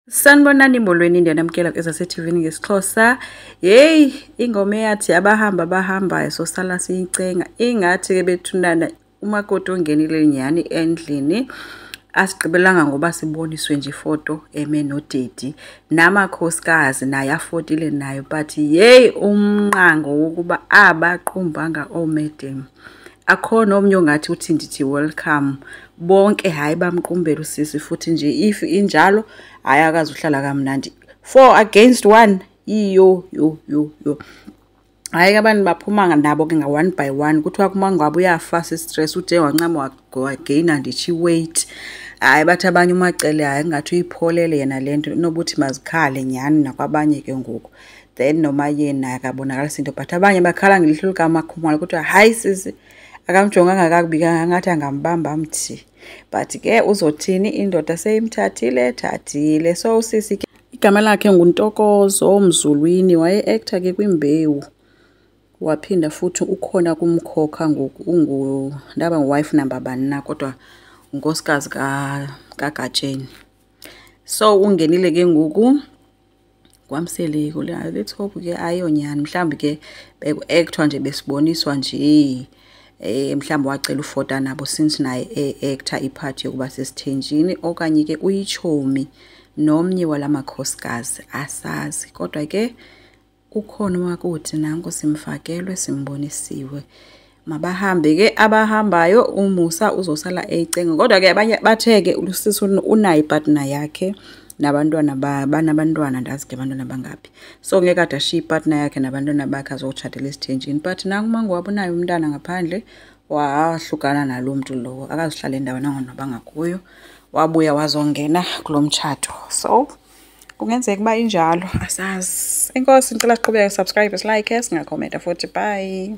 Sanibonani, molweni, ndiyanamkela kwezase-TV ngesiXhosa. Yeyi, ingoma eyathi abahamba abahambayo sosala siyicenga. Ingathi ke bethunana umakoti ongenile nyhani endlini. Asigqibelanga ngoba siboniswe nje ifoto eme nodedi. Namakhosikazi naye afotile nayo, but yeyi, umnqango wokuba abaqumbanga oomedam. Akho nomnye ongathi uthi ndithi welcome. Bonke hayi bamqumbela usisi, futhi nje if injalo hayi akazuhlala kamnandi. 4 against 1. Iyo yo yo yo. Hayi ke abantu baphuma nabo ke nga-one by one. Kuthiwa kuMangwabe uyafa sistress, ude wancama wageyina nditsho iweight. Hayi bathi abanye uMacele hayi ingathi uyipholele yena le nto, inobuthi mazikhale nyhani nakwabanye ke ngoku. Then noMayeni naye akabonakalisi into, but abanye bakhala ngelihlo likaMakhumalo, kuthiwa hayi sisi akamjonganga kakubi kangaka, ngathi angambamba amthi. But ke uzothini, indoda seyimthathile thathile. So usisi ke igama lakhe nguNtokozo Mzulwini, waye-actor ke kwiMbewu. Waphinda futhi ukhona kuMkhokha ngoku, ndaba ngu-wife number bani na, kodwa unkosikazi kaGatsheni. So ungenile ke ngoku kwaMseleku. Let's hope ke ayonyani, mhlawumbi ke beku-actwa nje, besiboniswa nje. Mhlawumbi wacela ufota nabo since naye e-actor ipart yokuba sesithenjini, okanye ke uyitshomi nomnye wala makhosikazi, asazi. Kodwa ke ukhona umakoti nanku, simfakelwe simbonisiwe. Mabahambe ke abahambayo, uMusa uzosala eyicenga. Kodwa ke abanye bathe ke usisi unayo ipartner yakhe nabantwana, banabantwana, andazi ke abantwana bangaphi. So ngeke ade ashiye ipartner yakhe nabantwana bakhe azotshatela esithenjini. But nanku uMangwabe unaye umntana ngaphandle, wahlukana nalo mntu lowo, akazuhlala endaweni angonwabanga kuyo, wabuya wazongena kulo mtshato. So kungenzeka uba injalo, asazi. Enkosi, ndicela siqhubeke, subscribe, silike, singakhomenta futhi. Bye.